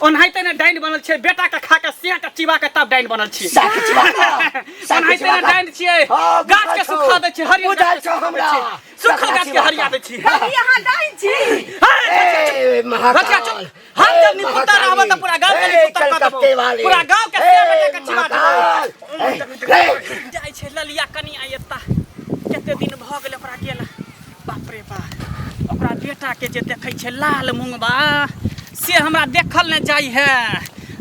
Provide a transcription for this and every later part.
ओनाहिते ने डाइन बनल छियै बेटा के खा के सेक चिबा के तब डाइन बनल छियै साकी चिबा कऽ, साकी ओनाहिते चिबा ने कऽ। डाइन छियै हाँ, गाछ के बुझल छौ। सुखा दै छियै हरियर बुझल गाछ के छौ सुखा दै हमरा। छियै। सुखल गाछ के चिबा हरिया कऽ। दै छियै काकी अहाँ डाइन छी ए, महाकाल। रखिया चुप। हम जब ए, निपुता रहबो तऽ पूरा गाँव के ए, निपुता कऽ देबो। कलकत्ते वाले। पूरा गाँव के ए, सेब बेटा के चिबा देबो। महाकाल। ए, ए, जाइ छै ललिया कनिया एता कते दिन भऽ गेल ओकरा गेला बाप रे बाप ओकरा बेटाके जे देखै छै लाल मुँगबा से हमरा देखल नहि जाइ है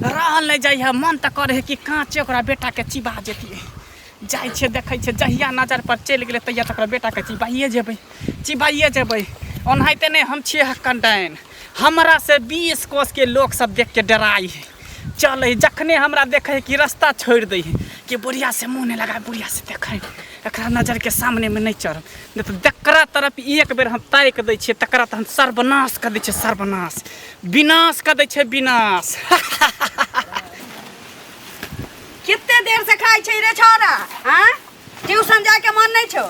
रहल नहि जाइ है मन तऽ करै है कि काँचे ओकरा बेटाके चिबा जैतियै जाइ छै देखै छै जहिया नजर पर चलि गेलै तहिया तऽ ओकरा बेटाके चिबाइए जेबै चिबाइए जेबै ओनाहिते नहि हम छियै हक्कन डाइन हमरा से 20 कोसके लोक सब देखके डराइ है चलै है जखने हमरा देखै है कि रास्ता छोड़ि दै है कि बुढ़िया से मुँह नहि लगाय बुढ़िया से देखै एकरा नजरके सामनेमे नहि चढ़ब नहि तऽ जकरा तरफ एक बेर हम ताकि दै छियै तकरा तऽ हम सर्वनाश कऽ दै छियै सर्वनाश विनाश कऽ दै छियै विनाश कते देर से खाइ छै रे छौड़ा आँ ट्यूशन जायके मन नहि छौ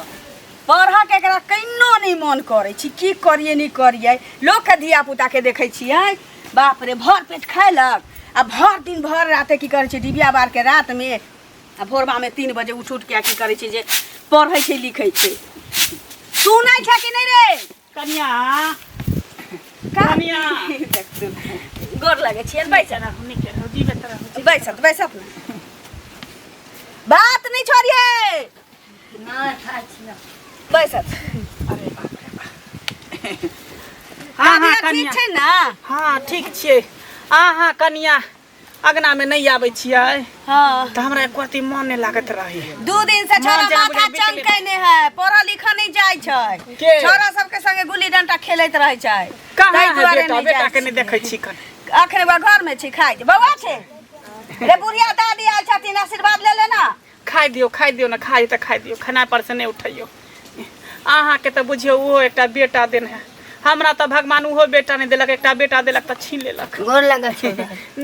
पढ़ऽ के एकरा कहिनो नहि मन करै छै की करियै नहि करियै लोकके धिया पुताके देखै छियै बाप रे भर पेट खयलक आ भर दिन भर राते की करै छै डिबिया बारके रातमे आ भोरबामे 3 बजे उठि उठि के की करै छै जे पढ़ै छै लिखै छै सुनै छै कि नहि रे कनिया कनिया गोर लगै छियै बैस नीके रहू जीवित रहू बैसत बैसत ने बात नहि छोड़िए नहि खाइ छियै बैसत अरे बाप रे बाप हाँ हाँ तबियत ठीक कनिया छै ने हाँ ठीक छियै अहाँ कनिया अगनामे नहि आबै छियै हाँ तऽ हमरा एको रत्ती मन नहि लागैत रहै 2 दिन से छोरा मन जेना माथा बुझाइ बिकले। चमकै है पढ़ल लिखल नहीं जाइ छै के? छोरा सबके संगे गुल्ली डंटा खेलैत रहै छै कहाँ ताहि है दुआरे बेटा नहि बेटा जाइ के नहि छी। देखै छी कन अखने बा घर में छी खाइ बौआ छै रे बुढ़िया दादी आयल छथिन आशीर्वाद ले लेना खाइ दियौ खाइ दियौ ने खाइ तऽ खाइ दियौ खेनाइ पर से नहि उठैयौ अहाँके तऽ बुझियौ ओहो एकटा बेटा देने है हमरा तऽ भगवान ओहो बेटा नहि देलक एकटा बेटा देलक तऽ छीन लेलक गोर लगै छै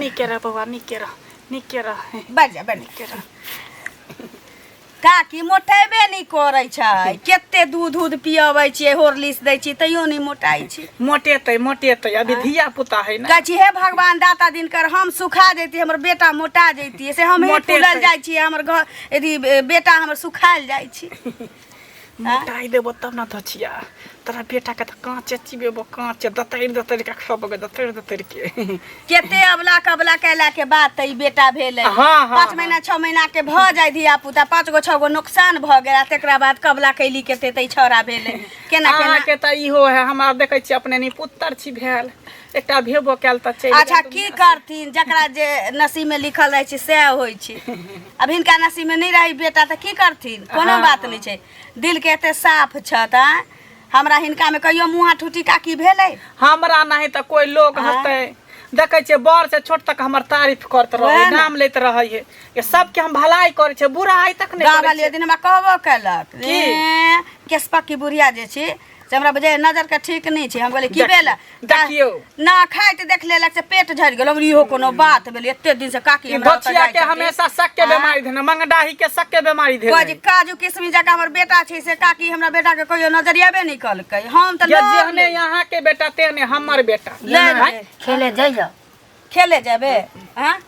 नीके रह बौआ नीके रह नीके रह बैठ जा बैठ जा। नीके रह काकी मोटेबे नहि करै छै कते दूध उध पियबै छियै हॉर्लिक्स दै छियै तैयो नहि मोटाइ छै मोटेतै मोटेतै अभी धिया पुता है ने कहै छी हे भगवान दाता दिनकर हम सुखा जैती हमर बेटा मोटा जैती से हम मोटेतै। फूलल जाइ छियै हमर घर यदि बेटा हमर सुखायल जाइ छै मोटाइ देबो तब ने धचिया तोरा बेटाके तऽ काँचे चिबेबो काँचे दतरि दतरि के खबो दतरि दतरि के कते अबला कबला कैला के बाद तऽ ई बेटा भेलै हाँ, हाँ, 5 महीना 6 महीना के भऽ जाय धिया पुता 5 गो 6 गो नुकसान भऽ गेल आ तकरा बाद कबला कैली केते तऽ ई छौड़ा भेलै केना केना अहाँके तऽ इहो है हमरा देखै छी अपने नि पुत्र छी भेल एकटा भेबो कयल तऽ चलि अच्छा गेल की करथिन जकरा जे नसीब में लिखल रहै छै सएह होइ छै अब हिनका नसीब में नहि रही बेटा तऽ की करथिन कोनो हाँ, बात नहि छै दिल के एते साफ छथि आँय हमरा हिनका में कहियो मुँहा ठूठी काकी भेलै हमरा नहि तऽ कोइ लोग आँय? हतै देखै छियै बड़ से छोट तक हमर तारीफ करत रहै वएह ने। नाम लैत रहै है ये सबके हम भलाई करै छियै बुराई तक नहि गाँव करै वाली छियै दिन हमरा कहबो केलक की? ए, केशपक्की बुढ़िया जे छी से हमरा बुझाइए नजरके ठीक नहि छै हम कहलियै की भेल देखियौ। ना खाइत देख लेलक से पेट झड़ि गेल हम इहो कोनो बात भेल एते दिन से काकी हमरा ओतऽ धोछिया जाइ के छथिन। हमेशा शक के आँय? बीमारी धेने मंगडाही के शक के बीमारी कहै धेने छै काजू किशमिश जकाँ हमर बेटा छै से काकी हमरा बेटा के कहियो नजरियाबे नहि कलकै हम तऽ जे लड़ जेहने लेब। यहाँ के बेटा तेहने हमर बेटा लड़ आँय? लेब। खेले जइयो खेले जेबे आँ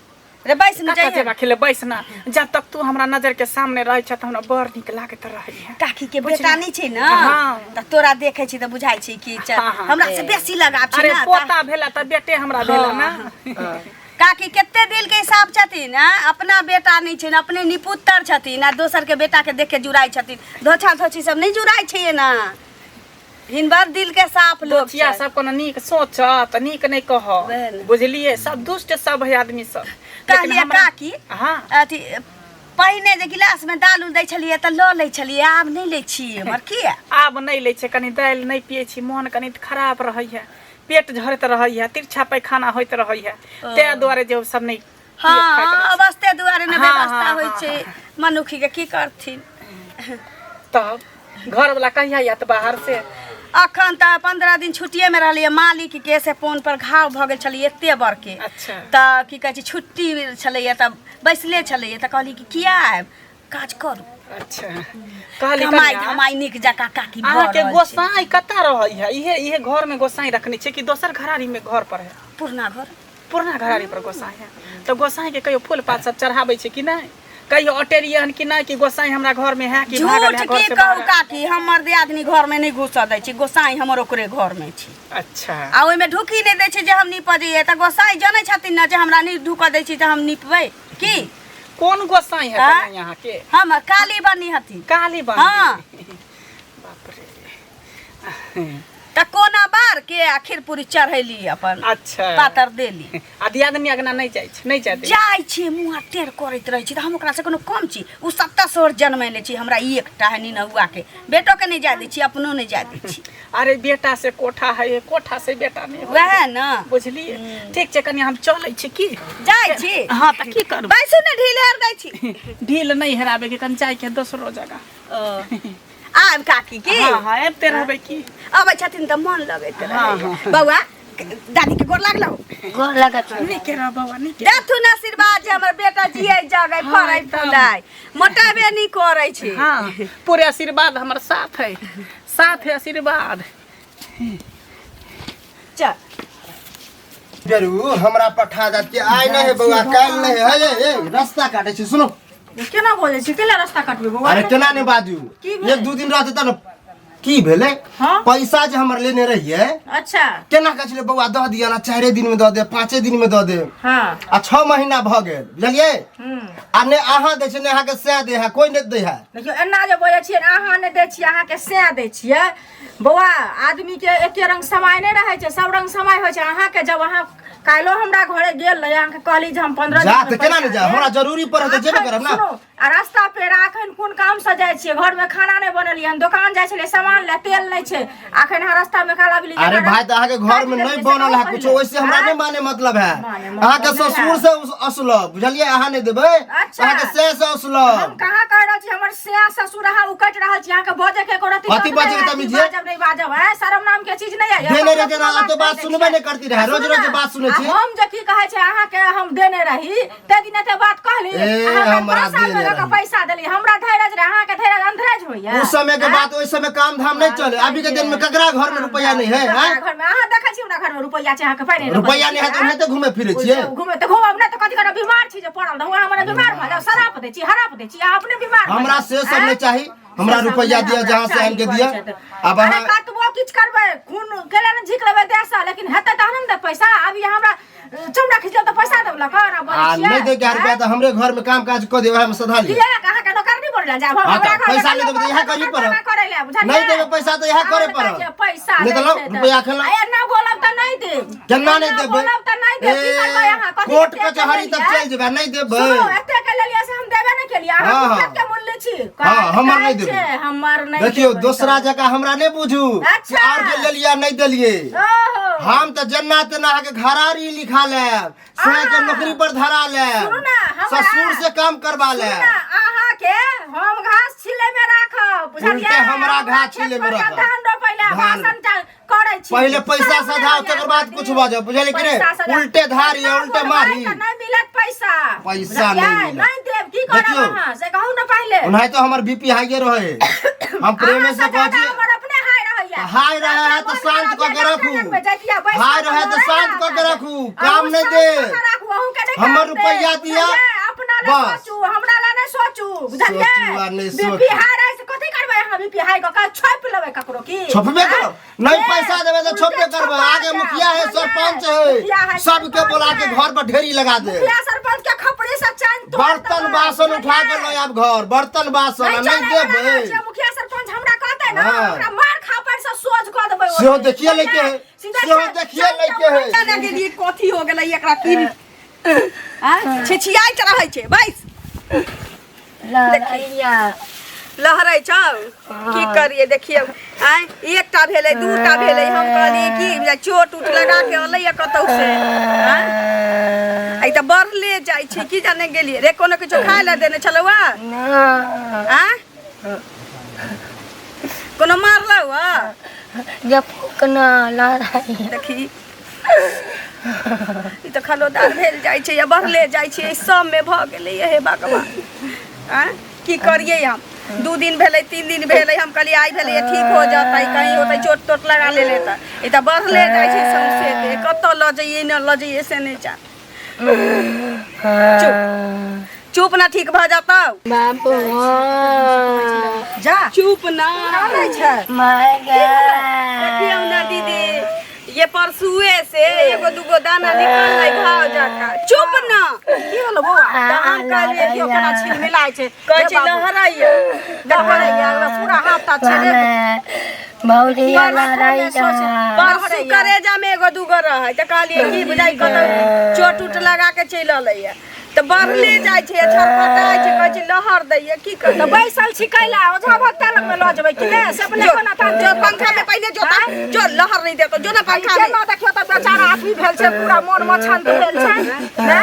रे बैस ने कतऽ जइहे जेबा खेले बैस ना जब तक तू हमरा नजर के सामने रहै छ तऽ हमरा बड़ नीक लागैत रहै है काकी के बेटा नहि छै ने हाँ। तऽ तोरा देखै छी तऽ बुझाइ छै कि चल, हाँ, हाँ। हमरा से बेसी लगाव छै अरे ने पोता भेला तऽ बेटे हमरा भेला ना काकी कते दिल के हिसाब छथिन आँ? अपना बेटा नहि छै अपने निपुत्तर छथिन आ दोसर के बेटा के देख के जुड़ाइ छथिन धोछा धोछी सब नहि जुड़ाइ छै एना हिनबर दिल के साफ लोग दोचिया छै सब कोनो नीक सोचत नीक नहि कह वएह ने। बुझलिए सब दुष्ट सब है आदमी सब लेकिन कहलियै हमरा- काकी हाँ अथी पहिने जे गिलास में दाल उल दै छलियै तऽ लऽ लै छलियै आब नहि लै छियै हमर किया आब नहि लै छै कनि दालि नहि पियै छी मोन कनि खराब रहै है पेट झरैत रहै है तिरछा पैखाना होइत रहै है ताहि दुआरे जे ओ सब नहि हाँ पियैत खाइत रहै छी। अवस्थे दुआरे ने हाँ, व्यवस्था हाँ, होइ हाँ, छै मनुखी के की करथिन तब घर वाला कहिया आयत बाहर से अखन तऽ 15 दिन छुट्टिए में रहलियै मालिक के से फोन पर घाव भऽ गेल छलै एते बड़के अच्छा। तऽ की कहै छै छुट्टी छलैया तऽ बैसले छलैया तऽ कहली कि किया आयब काज करू अच्छा कहली कमाइ कनिया, धमाइ नीक जकाँ काकी भऽ अहाँके रहल छै गोसाई कतऽ रहै है इहे इहे घर में गोसाई रखने छै कि दोसर घरारी में घर पर है पुरना घर पुरना घरारी पर गोसाई है तऽ गोसाई के कहियो फूल पात सब चढ़ाबै छै कि नहि कहियो अटेरियै हन कि नहि कि गोसाई हमरा घर में है कि भागल झूठ है घर की से कहू बाहर? काकी हमर दियादनी घर में नहीं घुसऽ दै छै गोसाई हमर ओकरे घर में छै अच्छा आ ओहिमे ढुकी नहि दै छै जे हम नीपऽ जइयै तऽ गोसाई जनै छथिन ने जे हमरा नहि ढुकऽ दै छै तऽ हम नीपबै की कोन गोसाई है आँय? कन्या यहाँ के हम काली बनी हथिन काली बनी हाँ। बाप रे तऽ कोना बार के आ खीरपूरी चढ़ैली अपन अच्छा पातर देली आ दियादनी अगना नहि जाइ छै नहि जाय दै जाइ छी मुँह टेढ़ करैत रहै छी तऽ हम ओकरासँ कोनो कम छी ओ सत्ता सोर जनमैले छी हमरा ई एकटा है निनहुआ के बेटो के नहि जाय दै छी अपनो नहि जाय दै छी अरे बेटा से कोठा है कोठा से बेटा नहीं होइ। वएह ने बुझलियै ठीक छै कनि हम चलै छी की जाइ छी हँ तऽ की करबै बैसू ने ढील हेर दै छी ढील नहि हेराबे के कनि जाइके है दोसरो जगह आब काकी की हँ हँ आबिते रहबै की अबै छथिन तऽ मन लगैत हँ, रहै बौआ दादी के गोर लागलौ गोर लगत छै नीके रह बौआ नीके देथुन आशीर्वाद जे हमर बेटा जियै जगै फरै एकदम। फुलाय मोटाबे नहि करै छै हाँ पूरे आशीर्वाद हमर साथ है साथ है आशीर्वाद चल बेरू हमरा पठा देत कि आइ नहि है बौआ काल्हि नहि है हे हे रास्ता काटै छी सुनो केना बजै छी केला रास्ता काटबै बौआ अरे केना नहि बाजू की भेलै? एक दू दिन रहतै तब ने की भेलै हाँ? पैसा जे हमर लेने रहियै अच्छा केना कहै छलै बौआ दऽ दिअ ना चारिे दिन में दऽ दे पाँचे दिन में दऽ दे हाँ आ 6 महीना भऽ गेल बुझलियै हम्म आ ने अहाँ दै छै ने अहाँके सएह दै है कोइ नहि दै है देखियौ एना जे बजै छियै ने, अहाँ नहि दै छियै अहाँके सएह दै छियै बौआ आदमीके एके रंग समय नहि रहै छै सब रंग समय होइ छै अहाँके जब अहाँ काल्हिो हमरा घरे गेल रही अहाँके कहली जे हम 15 जा दिन तऽ केना नहि जा हमरा जरूरी पड़त तऽ जेबे करब ना सुनू आ रास्ता पेरा अखन कोन काम से जाइ छियै घर में खाना नहि बनेलियै हन दोकान जाइ छलियै सामान ले तेल नहि छै अखन अहाँ रास्ता में काला बिली अरे भाई तऽ अहाँके घर में नहीं बनल है कुछो ओइसे हमरा नहीं माने मतलब है माने मतलब अहाँके नहीं ससुर है। से असलब बुझलियै अहाँ नहीं देबै अच्छा। अहाँके से से हम असलब कहाँ कह रहल छी हमर सया ससुर अहाँ उकट रहल छी अहाँके बजै के एको रत्ती कथी तोत बजै के नहि है, तमीज कि ये? बाजब नहि बाजब है शरम नाम के चीज नहीं है देने रहे देना तो बात सुनबे नहीं करती रहे रोज रोज बात सुनै छी हम जे की कहै छै अहाँके हम देने रही ते दिन एते बात कहली ए, अहाँ हमरा हमरा पाँच साल में देने लऽ कऽ रही। पैसा देली हमरा धैर्य रहे अहाँके धैर्य अंधरेज होइया उस समय के बात ओहि समय काम धाम नहीं चले अभी के दिन में ककरा घर में रुपया नहीं है हमरा हैं? घर में अहाँ देखै छी हमरा घर में रुपैया छै अहाँके पाइ नहि रुपया नहीं है तो ओनाहिते घूमे फिरे छियै घूमे तऽ घूमब नहि तऽ कथी करब बीमार छी जे पड़ल रहू अहाँ हमरा बीमार भऽ जाउ शराप दै छी हराप दै छी अहाँ अपने बीमार भऽ हमरा जाउ। से सब नहीं चाही हमरा रुपया दिया जहाँ से आनि के दिया अब अरे अहाँ कतबो किछु करबै खून केला ने झीक लेबै देह से लेकिन हेतै तहन ने देब पैसा अभी हमरा चमड़ा खींच लेब तऽ पैसा देब लऽ कऽ आ नहीं दे के रुपया तऽ हमरे घर में काम काज कऽ देब हम सधा लिअ किया अहाँके नौकर नहि बोलल जाब हाँ हमरा तऽ घर में पैसा नहि देबै तऽ इएह करही पड़त। करै लए बुझलियै नहि देबै पैसा तऽ इएह करे अहाँ पड़त। जे पैसा नहि तऽ दै लाउ, छै तऽ- रुपया एखन लाउ। आ एना बोलब तऽ नहि देब केना नहि एना देबै बोलब तऽ नहि देब की करबै अहाँ कथी कोर्ट एते के कचहरी तक लेलियै? चलि जेबै नहि देबै सुनू एते के लेलियै से हम देबे नहि केलियै अहाँ हाँ, हाँ। खेत के मूल्य छी हाँ, हमर नहि कहै देबै। छै, हमर नहि देखियौ देबै दोसरा तऽ। जगह हमरा नहि बुझू कि अच्छा। और के लेलियै नहि देलियै ओहो हम तऽ जेना तेना अहाँके घरारी लिखा लेब से के नौकरी पर धरा लेब सुनू ना, हमरा- ससुर से काम करवा सुनू लेब ना, अहाँके हम घास छिलै में राखब बुझलियै उल्टे हमरा घास खेत छिलै में पर राखब। धान रोपै लए धान। बासन करै छी पहिले पैसा शरम नहि सधाउ, होइए तकर बाद अहाँके? कुछ बाजब, बुझलियै कि नहि? पैसा सधाउ। उल्टे धारी, पैसा उल्टे बोलबै मारी। तऽ नहि मिलत पैसा पैसा बुझलियै? नहि मिलत। नहि देब की करब देखियौ। अहाँ से कहू ने पहिले ओनाहितो हमर बीपी हाइए रहे हम प्रेमे अहाँ से से कहै ज्यादा छी हमर अपने हाय रहैया हाय रहे है तऽ शांत कऽ के राखू हाय रहे तऽ शांत कऽ के राखू काम नहि दे हमर रुपैआ दिअ, अपना ला बस। सोचू हमरा ला नहि सोचू बुझलियै सोचू आ नहि सोचू। बीपी हाय रहै से कथी करबै अहाँ बीपी हाय कऽ के छोपि लेबै ककरो की छोपबे करब नहीं ए, पैसा देबै तऽ उल्टे छोपबे करबै छोपा आगे जायब, मुखिया है बुझलियै? सरपंच मुखिया है है, सबके सरपंच बोला के है। घर पर ढेरी लगा दे मुखिया सरपंच के खपड़ी से चैन तोड़ बर्तन देबै, बासन उठा के बुझलियै? लऽ आब घर बर्तन बासन आ नहीं नहीं चलै बला देबै छै, मुखिया सरपंच हमरा कहतै ना हाँ। ओकरा मार खापड़ से सोझ कऽ देबै सेहो ओते। देखिए लैके है सीधा सेहो चल- देखिए चल लैके है जाने के लिए कथी हो गेलै एकरा की आँय छिछियाइत रहै छै बैस लड़ैया लहरै छौ की करियै देखियौ आँय एकटा भेलै दूटा भेलै हम कहलियै की जे चोट उट लगा के अलैया कतौ से आँय ई तऽ बढ़ले जाइ छै की जाने गेलियै रे कोनो किछो खाय लए देने छलौ आ ना आँय कोनो मारलौ आ जब फूकना लड़ैया देखी ई तऽ खलोदार भेल जाइ छै या बढ़ले जाइ छै एहि सबमे भऽ गेलैए हे भगवान आँय की करियै हम दू दिन भेलै तीन दिन भेलै हम कहलियै आइ भेलै ठीक हो जेतै कहीं होतै चोट तोट लगा लेले तऽ ई तऽ बढ़ले जाइ छै सौंसे देह कतऽ लऽ जइयै नहि लऽ जइयै से नहि जान चुप चुप ना ठीक भऽ जेतौ बाबू जा चुप ना कानै छै माय गे देखियौ ना दीदी ये परसुए से एगो दूगो दाना निकललै घाव जकाँ चुप ना की होलो बौआ तऽ हम कहलियै कि केना छिल मिलाइ छै कहै छै लहरैया लहरैया पूरा हाथ ता छिले भौजी लड़ाई परसू करेजा में एगो दूगो रहै तऽ कहलियै की बुझाइ कतौ चोट उट लगा के चलि अलैया तऽ बढ़ले जाइ छै छटपटाइ छै कहै छै लहर दैया की तऽ करियै बैसल छी कैला ओझा भक्ता लगमे लऽ जेबै कि नहि से अपने जो कोना तान जो पंखा में पहिले जो जो लहर नहीं देतो जो ना पंखा में केना देखियौ तऽ बेचारा अथी भेल छै पूरा मोन मछंद भेल छै ने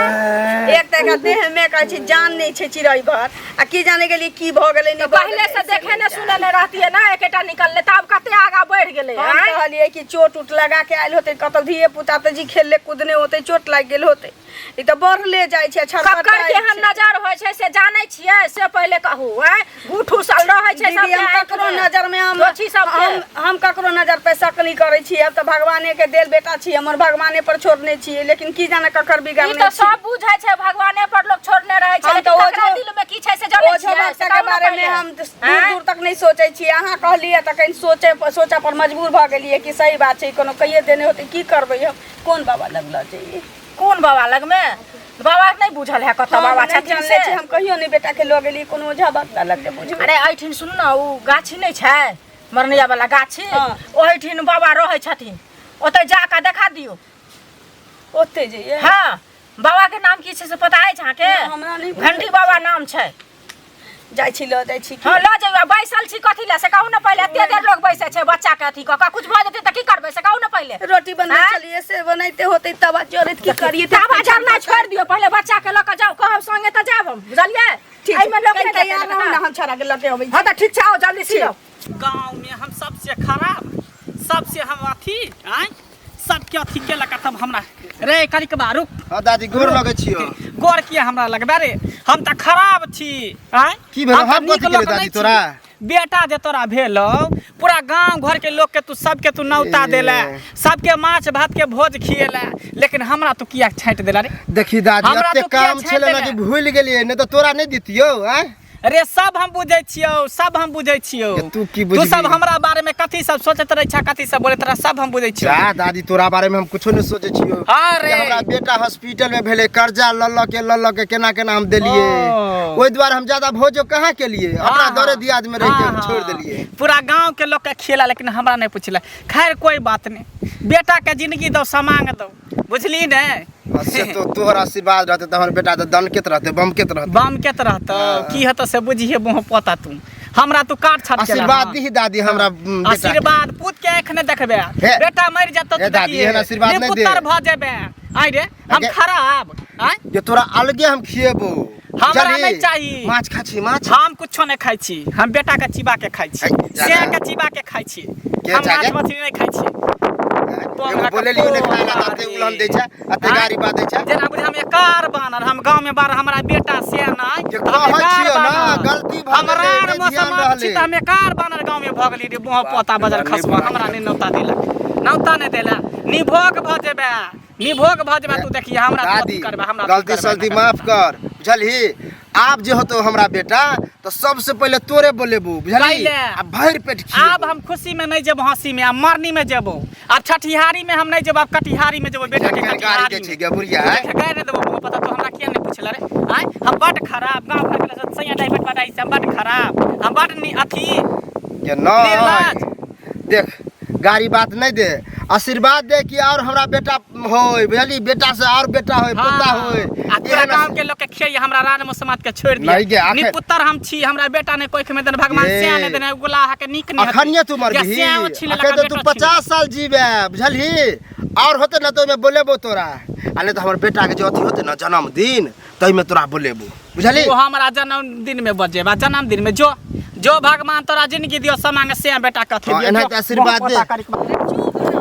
एक तऽ एकरा देह में कहै छै जान नहि छै चिड़ै भर आ की जाने गेलियै की भऽ गेलै नहि भऽ पहिले गेलै से देखे ने सुने ने रहतियै ना एकेटा निकलले तऽ आब कते आगा बढ़ि गेलै हम आँय? कहलियै कि चोट उट लगा के आयल होतै कतौ धिये पुता तऽ जी खेलले कूदने होतै चोट लागि गेल होतै ई तऽ बढ़ले जाइ छै ककर छटपटाइ केहन छै। नजर होइ छै से जानै छियै से पहिले कहू आँय गुठ उसल रहै छै दीदी सबके हम ककरो आँखिमे। नजर में हम दोषी सबके। हम ककरो नजर पे शक नहीं करै छी अब तऽ भगवाने के देल बेटा छी हमर भगवाने पर छोड़ने छियै लेकिन की जाने ककर ई बिगड़ने तऽ छी सब बुझै छै भगवाने पर लोक छोड़ने रहै छै हम लेकिन तऽ ककरा ओझो- दिल में की छै से जानै ओझो छियै से भक्ता के कहू ने बारे में पहिले। हम दूर आँय? दूर तक नहीं सोचै छी अहाँ कहलियै तऽ कनि सोचे सोचऽ पर मजबूर भऽ गेलियै कि सही बात छै कोनो कहिए देने होतै की करबै हम कोन बाबा लग लऽ जइयै कोन बाबा लगमे बाबा के नहि बुझल है कतऽ हम बाबा नहि छथिन जानले से छी हम कहियो नहि बेटा के लऽ गेलियै कोनो ओझा भक्ता लग के बुझबै अरे एहिठिन सुनू ने ओ गाछी नहि छै मरनैया वाला गाछी हाँ। ओहिठिन बाबा रहै छथिन ओतऽ जा कऽ देखा दियौ ओते जइयै हाँ बाबा के नाम की छै से पता अछि अहाँके नहि, हमरा नहि बुझल। घंटी बाबा नाम छै जाइ छी लऽ जाइ छी की? हाँ लऽ जइयो बैसल छी कथी लए से कहू ने पहिले एते देर लोग बैसै छै बच्चा के अथी कऽ कऽ कुछ भऽ जेतै तऽ की करबै से कहू ने पहिले रोटी बनबै आँय? छलियै से बनाइते होतै तवा जरैत की करियै तावा जरना छोड़ि दियौ पहिले बच्चा के लऽ कऽ जाउ कहब संगे तऽ जायब हम बुझलियै ठीक एहिमे लोक कनि नहि तैयार देतै रहू ने ने हम छोड़ा के लऽ के अबै छी हाँ तऽ ठीक छै आउ जल्दी सियौ गाँव में हम सबसे खराब सबसे हम अथी आँय सबके अथी केलक आ तब हमरा रे करिकबा रुक हाँ दादी गोर लगै छियौ गोर किया हमरा लगबे रे हम तऽ खराब छी आँय की भेलौ? हम तऽ हम नीक कथी लोक केलियौ दादी नहि छी। तोरा? बेटा जे तोरा भेलौ पूरा गाँव घर के लोग के तू सबके तू नौता ए। देले सबके माछ भात के भोज खिएले लेकिन हमरा तू किया छाँटि देला रे देखी दादी हमरा एते तो किया काम छाँटि छलै ने देले? कि भूलि गेलियै नहि तऽ तोरा नहि दितियौ आँय अरे सब हम बुझै छियौ सब हम बुझै छियौ ये तू की तू बुझबही? सब हमरा बारे में कथी सब सोचैत रहै छा कथी सब बोलैत रह सब हम बुझै छियौ जा दादी तोरा बारे में हम कुछो नहीं सोचे छियौ हाँ रे। कि हमरा बेटा हॉस्पिटल में भेलै कर्जा लऽ लऽ के लऽ लऽ के केना केना हम देलियै ओ। ओहि दुआरे हम ज्यादा भोजो कहाँ केलियै अपना हाँ, दरे दियाद में रहि के हाँ, छोड़ि हाँ। देलियै पूरा गांव के लोग के खियला लेकिन हमरा नहीं पूछला खैर कोई बात नहीं बेटा के जिंदगी दो समांग दो बुझली ने हाँ, से तो तोहर आशीर्वाद रहते तऽ हमर बेटा तऽ दनकेत रहते बमकेत रहते बम के रहत की हत से बुझिए मुँह पोता तू हमरा तू काट छाट केला आशीर्वाद हँ। दीही दादी हमरा बेटा के। आशीर्वाद पूत के एखने देखबे हे। बेटा मर जात हे दादी, एहन आशीर्वाद नहि दे। पुत्र भ जेबे आइ रे हम अगे- खराब आइ जे तोरा अलगे हम खिएबो हमरा बुझलही? नहि चाही। माछ खा छी माछ हम कुछो नहीं खाइ छी हम बेटा के चिबा के खाइ छी है, जा से जा। के चिबा के खाइ छी के हम जा माछ गे? मछली नहीं खाइ छी तो एगो हमरा बोले लियो ने खाए ला कतौ ताते उलहन दै छै अते आँय? गाड़ी बाजै छै जेना बुझ हम एकार बानर हम गाँव में बार हमरा बेटा से नहीं जे तऽ हम कहै एकार छियौ ना, बानर। गलती भऽ हमरा गेलै, आर नहि मौसम ध्यान छी रहलै। तऽ हम एकार बानर गाँव में भऽ गेली रे मुँह पोता बजर बाप रे, खसबा हमरा नहि नौता देलक नौता नहि देला निभोग भऽ जेबे निभोग भऽ जेबे तू देखिए हमरा तू दादी अथी करबे हमरा तू गलती करबे, सलती ना माफ कर बुझलही आब जे होतो हमरा बेटा तऽ सबसे पहिले तोरे बोलेबू बुझलही पहिले। आ भरि पेट आब खिएबो हम खुशी में नहीं जेबो हंसी में आब मरनी में जेबो आब छठिहारी में हम नहीं जेबो आब कटिहारी में जेबो बेटा के गाड़ी कटिहारी के में छै गे बुढ़िया आँय? देखे गारि नहि देबो मुँह पता तो हमरा किया नहीं पूछला रे आय हम बड खराब गाँव घर के सैया डाइबट बडाई से हम बड खराब हम बड नि अथी के नहीं निर्लज। देख गाड़ी बात नहीं दे आशीर्वाद दे कि और हमरा बेटा होय बुझली बेटा से और बेटा होय पोता होय आ तोरा एहन गाँव के लोग के खियाई हमरा रान मसमात के छोड़ दिया नहीं गे, आखिर- निपुत्र हम छी हमरा बेटा ने कोइख में देन भगवान ए। से ने देने गुलाह के नीक नहीं अखनिये तू मरबही अखन तऽ तू 50 साल जीबे बुझलही और होते ना तो ओहिमे बोलेबो तोरा आ नहीं तो हमर बेटा के जे अथी होते ना जन्मदिन ताहिमे तोरा बोलेबो बुझलही वो हमरा जन्मदिन में बजेबा जन्मदिन में जो जो भगवान तोरा जिंदगी दियो समांग से बेटा कथी हाँ, दियो एनाहिते जो आशीर्वाद मुँह दे। पोता करिक चुप ना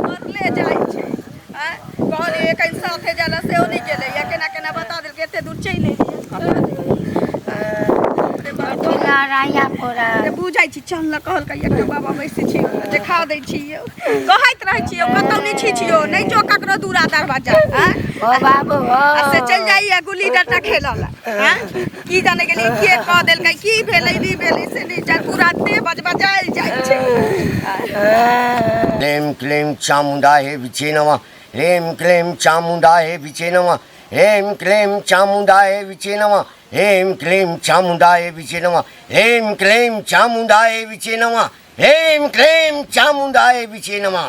मरले जाइ छै आँय कहलियै कनि साथे जाला सेहो नहि गेलै या केना केना बता देलकै एते दूर चलि एलियै अरे बाप रे। लड़ाइया पड़ल। से बुझै छी, चल न, कहलकै एकटा बाबा बैसै छी, देखा दै छी यौ। कहैत रहै छी यौ, कतौ नहि छी छियौ, नहि जो ककरो दूरा दरवाजा आँय? ओ बाबू ओ। आ से चलि जाइए गुल्ली डंटा खेलऽ लए, आँय? की जाने गेलियै के कऽ देलकै, की भेलै नहि भेलै से नहि जान, पूरा देह बजबजायल जाइ छै। क्लीं क्लीं चामुंडा हे विचे नमः, ह्रीं क्लीं चामुंडा हे विचे नमः, ह्रीं क्लीं चामुंडा हे विचे नमः, ह्रीं क्लीं चामुंडा हे विचे नमः, ह्रीं क्लीं चामुंडा हे विचे नमः, ह्रीं क्लीं चामुंडा हे विचे नमः।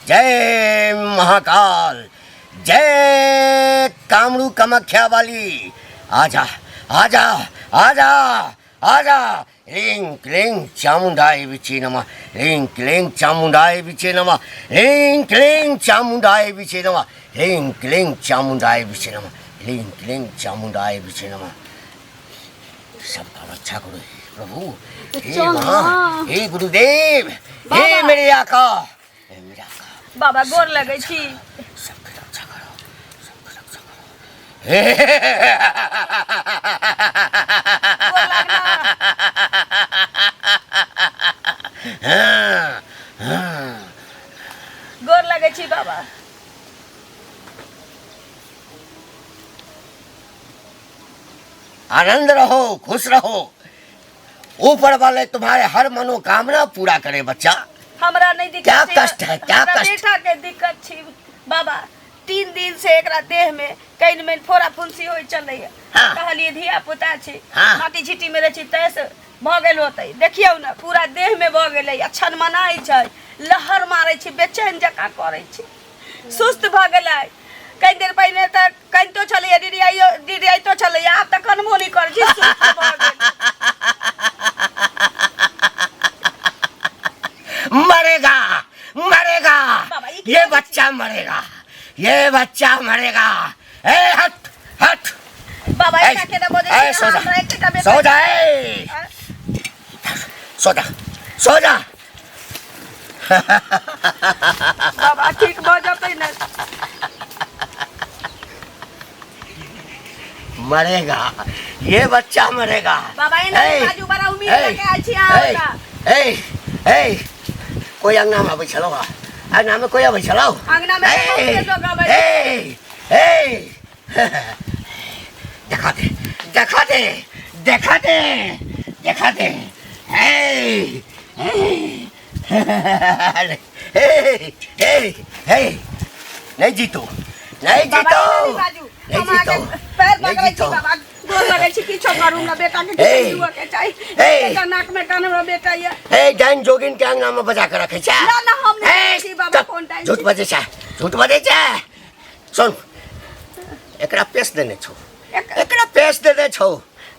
जय महाकाल, जय कामरू कामाख्या वाली। आजा आजा आजा आजा। ह्रीं क्लीं चामुंडाय विचे नमः, ह्रीं क्लीं चामुंडाय विचे नमः, ह्रीं क्लीं चामुंडाय विचे नमः, ह्रीं क्लीं चामुंडाय विचे नमः, ह्रीं क्लीं चामुंडाय विचे नमः। सबका रक्षा करो हे प्रभु, हे माँ, हे गुरुदेव, हे मेरे आका, हे मेरे आका। बाबा गोर लगै छी। सबके रक्षा करो, सबके रक्षा करो। गोर लगना। हाँ, हाँ। गोर लगै छी बाबा। आनंद रहो, खुश रहो, ऊपर वाले तुम्हारे हर मनोकामना पूरा करे बच्चा। हमरा नहीं दिक्कत क्या छै। कष्ट है, क्या हमरा कष्ट? बेटा के दिक्कत छी बाबा। 3 दिन से एकरा देह में कहीं में फोड़ा फुंसी होई चलैया। हाँ। कहलिए धिया पुता छी, हाँ। माटी झिटी में रहै छी तै से भऽ गेल होतै। देखियौ ने पूरा देह में भऽ गेलै आ छनमनाइ छै, लहर मारै छै, बेचैन जकाँ करै छै, सुस्त भऽ गेलै। कई देर पहिने तऽ कनितो छलैया, डिडियाइयो डिडियाइतो छलैया, आब तऽ कनबो नहि करै छै, सुस्त भऽ गेलै। मरेगा, मरेगा। बाबा, ये ये बच्चा मरेगा, ये बच्चा मरेगा। ए हट हट। बाबा, ए, एकटा केना बजै ए, छी सो जा, हमरा एकटा बेटा। सो जा, ए। सो जा, सो जा। बाबा ठीक भऽ जेतै ने? मरेगा, ये बच्चा मरेगा। बाबा, एना ए, नहि बाजू, बड़ा उम्मीद ए, लऽ के आयल छी अहाँ ए, ओतऽ। ए, ए, कोई अंगना में अबै छलौ? अंगना में कोई अबै छलौ? अंगना में तऽ बहुते लोग अबै छै। ए, ए, देखा दे, देखा दे, देखा दे, देखा दे। ए, ए, ए, ए, ए, नहीं जीतो, नहीं बाबा, जीतो, एना नहि बाजू। नहीं हम अहाँके जीतो, पैर नहीं पकड़ै छी जीतो। बाबा, गोर लगै छी, किछो करू ना, बेटा के ए, किछो दिअ के चाही। ए। बेटा नाक में कान हमरा बेटा ये। ए, डाइन जोगिन के अंगना में बजा के रखे छे। ना, ना, हम नहीं ए, छी बाबा, चुप, कोन डाइन झूठ छी? बजै छे, झूठ बजै छे। सुन, एकरा पेश देने छौ, एकरा पेश देने छौ।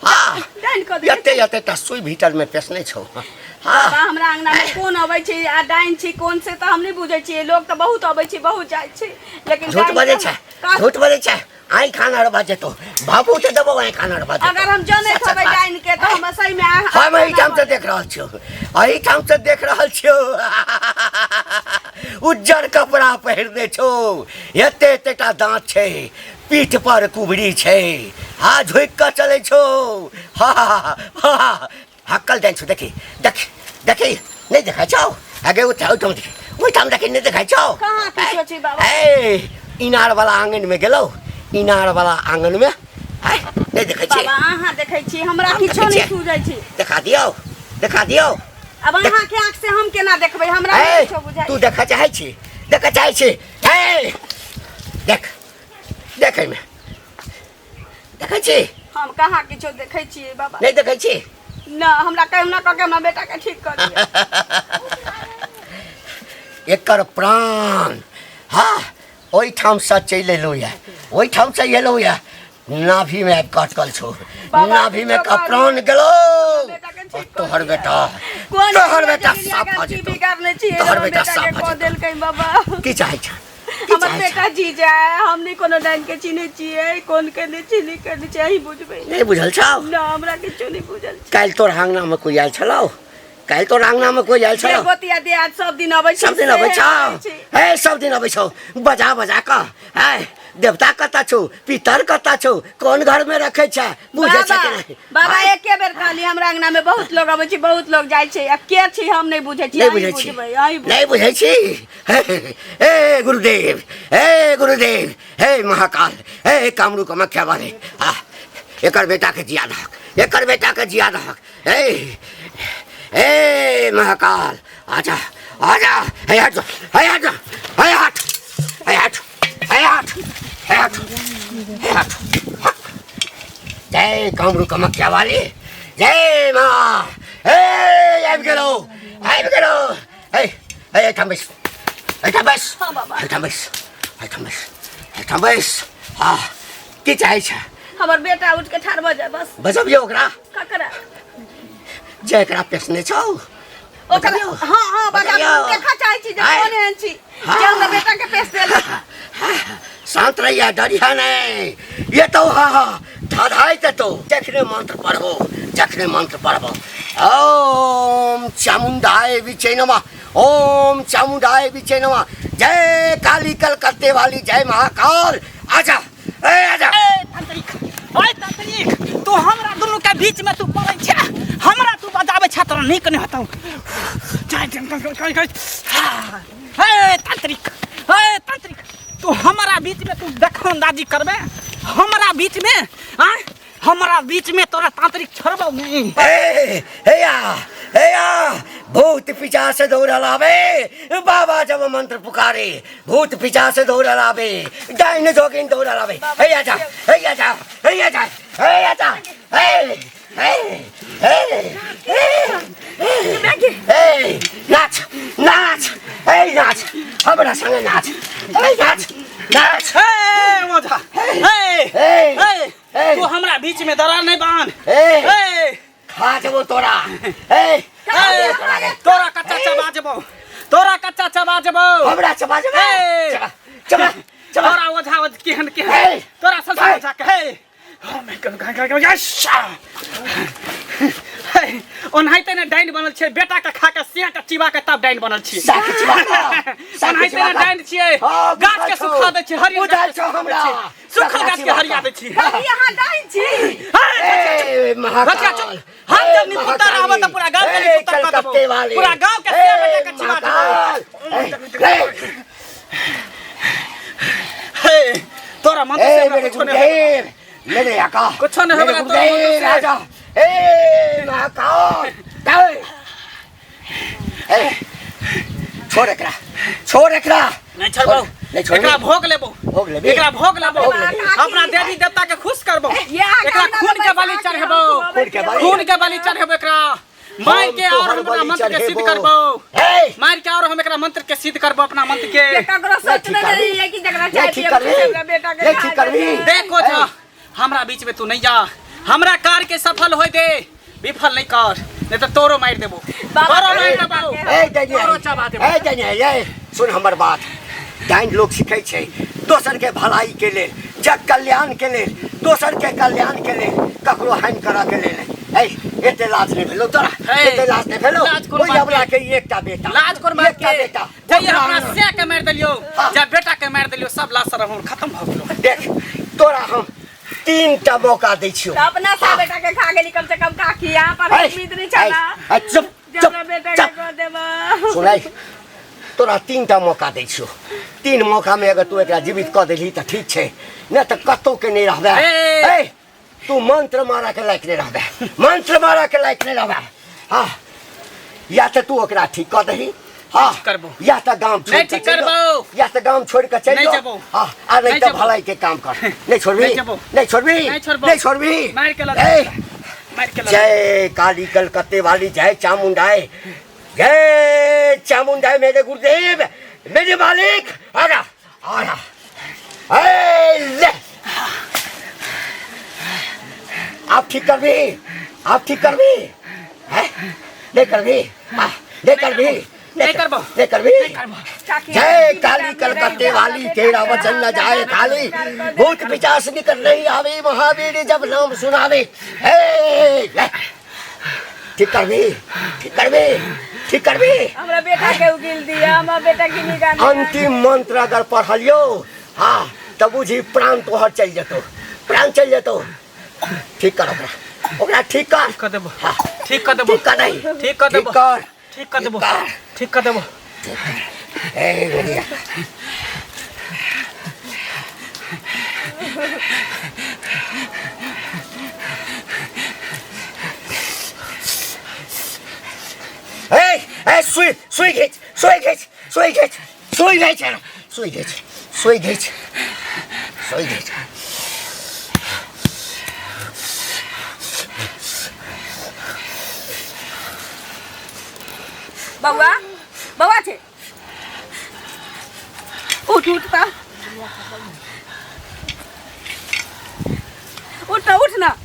हाँ, डाइन कऽ देने। एते एते टा सुई भीतर में पेशने छौ। बाबा, हाँ, हमरा अंगना में कोन अबै छै आ डाइन छी कोन से तऽ हम नहि बुझै छियै। लोग तऽ बहुत अबै छै, बहुत जाइ छै, लेकिन झूठ डाइन बजै तऽ- छे, झूठ बजै छे। आइ खाना रबा जेतो, बाबू के देबो, आइ खाना रबा जेतो। अगर हम जनैत सच होबै बात। डाइन के तऽ हम सही में हम एहिठाम से देख रहल छियौ, एहिठाम से देख रहल छियौ। उज्जर कपड़ा पहिरने छौ, एते एतेटा दाँत छै, पीठ पर कुबरी छै, हा झुकि कऽ चलै छौ। हा हा हा, हक्कल जाइ छौ। देखी देखी देखी, नहि देखै छौ? आगे ओहिठाम देखी, ओहिठाम देखी, नहि देखै छौ? कहाँ किछो छै बाबा? ए, इनार वाला आंगन में गेलौ, इनार वाला आंगन में आय, नहि देखै छी? बाबा, अहाँ देखै छी, हमरा हम किछो देखै नहि छियै। सूझै छै। देखा दियौ, देखा दियौ। अब अहाँ के आँख से हम केना देखबै? हमरा नहि ए, किछो बुझाइ। तू देखऽ चाहै छी? देखऽ चाहै छी? ए, देख, देख, एहिमे देखै छी? हम कहाँ किछो देखै छियै बाबा। नहि देखै छी? ना, हमरा कहुना कऽ के हमरा बेटा के ठीक कऽ दिअ। एकर प्राण, हाँ, ओहिठामसँ चलि एलहुँ यऽ, ओहिठामसँ एलहुँ यऽ, नाभीमे आबि कऽ अटकल छौ। बाबा, नाभीमे किछो का करू। प्राण गेलौ। बेटा के ठीक कऽ तोहर दिअ। बेटा, कोन तोहर बेटा दुनिया साफ के भऽ की जेतौ। बिगाड़ने छियै? तोहर हमर बेटा बेटा साफ के भऽ कऽ जेतौ। देलकै बाबा। की चाहै छ? की हमर चाहै छ? बेटा जी जाए। हम नहि कोनो डाइन के चिन्है छियै, कोन के नहि चिन्है के नहि छै, अहीं बुझबै। नहि बुझल छौ? ना, हमरा किछो नहि बुझल छै। काल्हि तोहर आङ्गनामे कोइ आयल छलौ? काल्हि तोहर आङ्गनामे कोइ आयल जे छलौ? गोतिया दियाद सब दिन अबै छै। सब दिन अबै से छौ? अबै छै। हे, सब दिन अबै छौ बजा बजा कऽ। है, देवता कतऽ छौ, पितर कतऽ छौ, कोन घर में रखे छै, बुझै छै कि नहीं? बाबा एके बेर कहली, हमरा अंगना में बहुत लोग अबै छै, बहुत लोग जाइ छै, आ के छी हम नहि बुझै छी। नहीं अहीं बुझै छी? बुझबै, अहीं बुझबै। नहीं बुझै छी? हे गुरुदेव, हे गुरुदेव, हे महाकाल, हे कामरू कामाख्या वाले, आ एकर बेटा के जिया दहक, एकर बेटा के जिया दहक। हे हे महाकाल, आजा आजा, हे हट, हे हट, हे हट, हे हट, हे हट, हे हट, हे हट। जय कामरू कामाख्या वाले, जय माँ। हे आबि गेलो, आबि गेलो। हे हे, एहिठाम बैस, एहिठाम बैस, एहिठाम बैस, एहिठाम बैस, एहिठाम बैस। हाँ, की चाहै छै? हमर बेटा उठ के ठाढ़ भऽ जाय बस। बजबियौ ओकरा। ककरा? जे एकरा पेसने छौ। ओकरा। बजबियौ? हाँ हाँ, बजा। बजबियौ? देखा चाहै छी जे आँय? कोन एहन छी हाँ। जे हमरा बेटा के पेश देलक। शांत रहिया, डरिया नहीं। ये तो हाँ हाँ धधाई तो जखने मंत्र पढ़बो, जखने मंत्र पढ़बो, ओम चामुंडाय विचे नमः, ओम चामुंडाय विचे नमः, जय काली कलकत्ते वाली, जय महाकाल। आजा, ए आजा। ए तांत्रिक, ओए तांत्रिक, तू हमरा दुनू के बीच में तू पड़ै छै, हमरा तू बजाबै छै, तोरा नीक नहि हेतौ। जय जय जय जय जय। हे तांत्रिक, हे तांत्रिक, तू हमरा बीच में तू दखलंदाजी करबे हमरा बीच में? आय हमरा बीच में तोरा तांत्रिक छोड़बौ नहीं। ए हे या, हे या, भूत पिशाच से दौड़ल आवे बाबा जब मंत्र पुकारे, भूत पिशाच से दौड़ल आवे, डाइन जोगिन दौड़ल आवे। हे आजा, हे आजा, हे आजा, हे आजा, हे हे हे हे हे, नाच नाच, हे नाच, हमरा संगे नाच, हे नाच नाच। हे ओझा, हे हे, हे, हे। तू हमरा बीच में दरार नहीं बांध। हे। हे, खा जेबो तोरा, हे खा जेबो तोरा गे। तोरा कच्चा चबा जेबो, तोरा कच्चा चबा जेबो। हमरा चबा जेबे? हे। चबा चबा चबा। तोरा ओझा ओझ केहन केहन हे। तोरा ससुर हे। ओझा के। हे हे, ओनाहिते ने डाइन बनल छै, बेटा के खा के सिया के चिबा के तब डाइन बनल छियै। साके चिबा के, साके ओनाहिते चिबा ने के। डाइन छियै। हाँ, गाछ के बुझल छौ। सुखा दै छियै, हरियर बुझल गाछ के छौ सुखा दै हमरा। छियै, सुखल गाछ के चिबा हरिया के। दै छियै। भाभी, अहाँ डाइन छी? ए, महाकाल। रखिया चुप। हम जब ए, निपुता रहब तऽ पूरा गाँव के ए, निपुता कऽ देबौ। कलकत्ते वाले। पूरा गाँव के ए, सिया बेटा के चिबा देबौ। महाकाल। ए, ए, हे, तोरा मंत्र से ए, हमरा मेरे कुछो नहि होय। गुरुदेव, मेरे आका, कुछो नहीं मेरे होगा तोरा गुरुदेव, मंत्र से। राजा। ए महाकाल, ए, ए, छोड़ एकरा, छोड़ एकरा। नहीं छोड़बौ। नहीं छोड़बी। एकरा भोग लेबौ। भोग लेबी। एकरा भोग लेबौ। भोग लेबी। अपना देवी देवता के खुश करबौ। ये आगा एकरा हमरा खून के बैसा बलि के चढ़ेबौ। हम खून के बलि। खून के बलि चढ़ेबौ एकरा मार के, हम और तोहर हम अपना बलि मंत्र के सिद्ध चढ़ेबो। करबौ। ए, मार के और हम एकरा मंत्र के सिद्ध करबौ, अपना मंत्र के। के ककरो नहीं सोचने ठीक करबी। नहीं है कि जकरा नहीं चाय ठीक पियब करबी। से हमरा बेटा के नहीं खा ठीक करबी। जेतै। देखो जा, हमरा बीच में तू नहीं जा, हमरा कार्य के सफल होय दे, विफल नहीं कर, नहीं तो तोरो मार देबो। बाबा तोरो मार के देबो। ए डैनी, तोरो चबा देबो। ए डैनी, ए सुन हमर बात। डाइन लोग सिखै छै दोसर के भलाई के लेल, जग कल्याण के लेल, दोसर के कल्याण के लेल, ककरो हानि करऽ के लेल नहि। ए, एते लाज नहि भेलौ तोरा? हे, एते लाज नहि भेलौ? लाज कोन ओहि बात अबला के? के एकटा बेटा, लाज कोन बात एकटा के? बेटा। जइए ओकरा अपना से के मारि देलियौ, हाँ। जब बेटा के मारि देलियौ, सब लाज शरम हमर खत्म भऽ गेलौ। देख, तोरा हम 3टा मौका दै छियौ। तऽ अपना सा बेटा के खा गेली कम से कम काकी, यहाँ पर ए, उम्मीद नहीं छला ए, ए, चुप जे चुप हमरा बेटा के चुप। कऽ देबा। सुनाइ, तोरा 3टा मौका दै छियौ। 3 मौका में अगर तू एकरा जीवित कऽ देलही तऽ ठीक छै, नहि तऽ कतौ के नहि रहबै। ए! ए, तू मंत्र मारा के लायक नहि रहबै, मंत्र मारा के लायक नहि रहबै। हाँ, या तऽ तू ओकरा ठीक कऽ दही, हाँ, ठीक करबौ। या तऽ गाम छोड़ि नहि कऽ ठीक चलि जाउ। करबौ। या तऽ गाम छोड़ि कऽ चलि नहि जाउ। जेबौ। हाँ, आ नहि नहि तऽ जेबौ। भलाई के काम कर। नहि छोड़बी? नहि जेबौ। नहि छोड़बी? नहि छोड़बौ। नहि छोड़बी? मारि के लऽ ए, मारि के लऽ जय काली कलकत्ते वाली, जय चामुंडाई, जय चामुंडाई, मेरे गुरुदेव, मेरे मालिक। आजा आजा, ए, ले। आप ठीक करबी? आप ठीक करबी? हैं? नहीं करबी? हाँ, नहीं करबी? नहीं करबो। नहीं करबी? नहीं करबो। काकी, जय की काली बेटा कलकत्ते मेरा वाली, बेटा तेरा के वचन न हमरा जाए बेटा खाली, के कर दे। भूत पिशाच निकट नहीं आवे, महावीर जब नाम सुनावे। हे, ले। ठीक करबी? ठीक करबी? ठीक करबी? हमरा बेटा के उगिल दिया, हमरा बेटा की निगाह में। अंतिम मंत्र अगर पढ़लियो, हाँ, तऽ बुझी प्राण तोहर चलि जेतौ, प्राण चलि जेतौ। ठीक कर ओकरा, ओकरा ठीक कर। ठीक कर देबो। हाँ। ठीक कर देबो। ठीक कर दही। ठीक कर देबो। ठीक कर। ठीक कर देबो। ठीक कर। ठीक कर देबो। ए बढ़िया। ए ए सुई सुई घिच, सुई घिच, सुई घिच, सुई घिच, सुई घिच, सुई घिच, सुई घिच। बौआ, बौआ छे, उठ उठ ता, उठ ना, उठ ना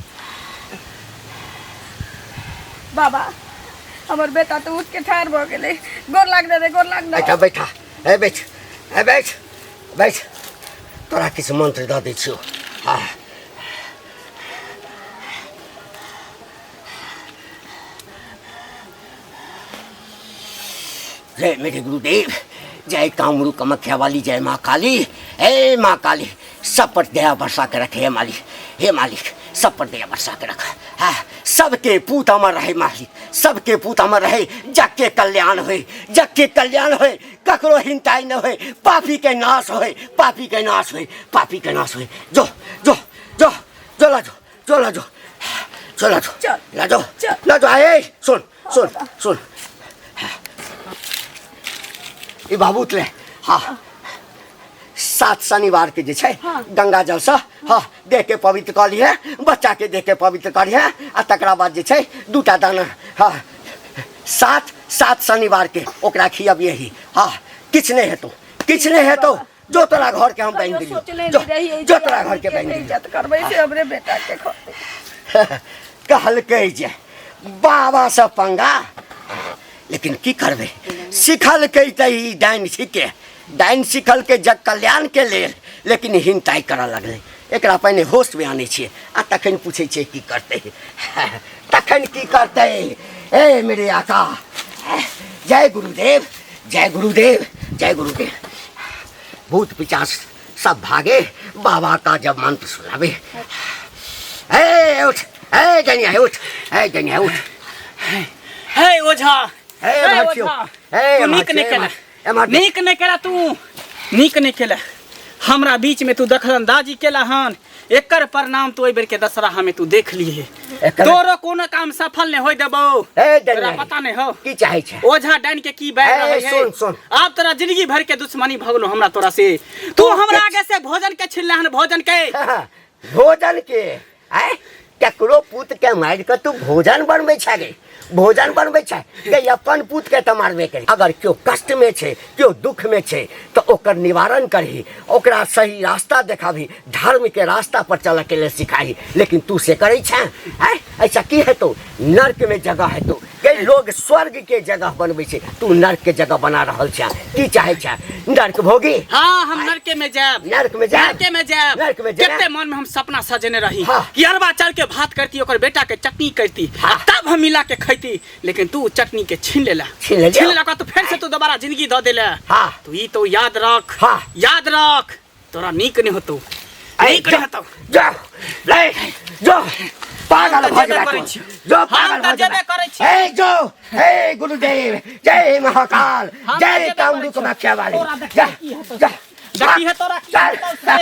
बाबा। हमर बेटा तो उठ के ठाढ़ भऽ गेलै। गोर लाग दे रे, गोर लाग दे। बैठा बैठा, ए बैठ, ए बैठ बैठ। तोरा किछु मंत्र दऽ दै छियौ। हाँ जय मेरे गुरुदेव, जय कामरू कमख्या वाली, जय माँ काली। हे माँ काली, सब पर दया बरसा के रखे। हे मालिक, हे मालिक, सब पर दया बरसा के रख। हाँ, सबके पूत अमर रहे मालिक, सबके पूत अमर रहे। जग के कल्याण होए, जग के कल्याण होए, ककरो हिंताई न होए, पापी के नाश होए, पापी के नाश होए, पापी के नाश होए। जो जो जो जो ला जो, जो ला जो, जो ला जो, चल। ला जो, चल। ला जो। आए सुन सुन सुन, ई बाबूत ले। हाँ, 7 शनिवार के जे छै गंगा जल से हाँ देह के पवित्र कऽ लिहे, बच्चा के देह के पवित्र करिहे, आ तकरा बाद जे छै 2टा दाना हाँ 7 शनिवार के ओकरा खियबियही। हाँ, किछु नहि हेतौ, किछु नहि हेतौ। जो तोरा घर के हम बान्हि कहियो देलियौ। सोचले जो, नहि रहियै जो जे तोरा घर के आदमी के बान्हि देलियौ। इज्जत करबै से हमरे बेटा के खतै। कहलकै जे बाबा से पंगा, लेकिन की करबै, सिखलकै तऽ ई डाइन छिकै, डाइन सिखलकै जग कल्याण के लेल, लेकिन हिंताइ करऽ लगलै। एकरा पहिने होशमे आनै छियै आ तखन पूछै छियै की करतै, तखन की करतै। ए मेरे आका, जय गुरुदेव, जय गुरुदेव, जय गुरुदेव। भूत पिचास सब भागे बाबा का जब मंत्र सुनावे। ए उठ, ए जनिया उठ, ए जनिया उठ। हे ओझा, हे हे एम्हर छियौ। ओझा, हे तू एम्हर नीक नहि छियौ, केला, एम्हर, एम्हर नीक नहि केला, तू नीक नहि केला। हमरा बीच में तू दखलंदाजी केला हन, एकर परिणाम तू एहि बेर के दशहरा हमें तू देख लिए। एकर- तोरो कोनो काम सफल नहीं होय देबौ। ए तोरा जनिया, पता नहीं हो की चाहे छै? ओझा डाइन के की बैर ए, रहे है। सुन, सुन। आब तोरा जिंदगी भर के दुश्मनी भगलो हमरा तोरा से। तू हमरा आगे से भोजन के छिनले हन, भोजन के। भोजन के? आय ककरो पूत के मारि के तू भोजन बनबै छै गे, भोजन बनबै छै गे, अपन पूत के तऽ मारबे करी। अगर केओ कष्ट में छै, केओ दुख में छै, तऽ ओकर निवारण करही, ओकरा सही रास्ता देखाबही, धर्म के रास्ता पर चलऽ के लेल सिखाही, लेकिन तू से करै छै? आय ऐसा की हेतौ? नर्क में जगह हेतौ। गे लोग स्वर्ग के जगह बनबै छै, तू नर्क के जगह बना रहल छै। की चाहै छै? नर्क भोगी? हाँ, हम नर्के में जायब। नर्क में जायब? नर्के में जायब। नर्क में जायब? कते मन में हम सपना सजेने रही हाँ। कि अरबा चाउर के भात करती, ओकर बेटा के चटनी करती, हाँ। तब हम मिला के खैती, लेकिन तू चटनी के छीन लेला। छीन लेलियौ? छीन लेला तो फिर से तू दोबारा जिंदगी दऽ देला। हाँ। तो ई तो याद रख। हाँ। याद रख, तोरा नीक नहीं होतौ, ऐ, नीक नहीं होतौ। जा, ले, जो, पागल हम तऽ भऽ जेबे जेबा करै तू। छियौ। जो, हम पागल तऽ भऽ जेबा। जेबे करै छियौ। हे, जो, हे गुरुदेव, जय महाकाल, हम तऽ जय जेबे कामरू करै छियौ। कामाख्या वाली। तोरा देखी जा, की हेतौ। जा, देखी हे तोरा की चल। हेतौ से।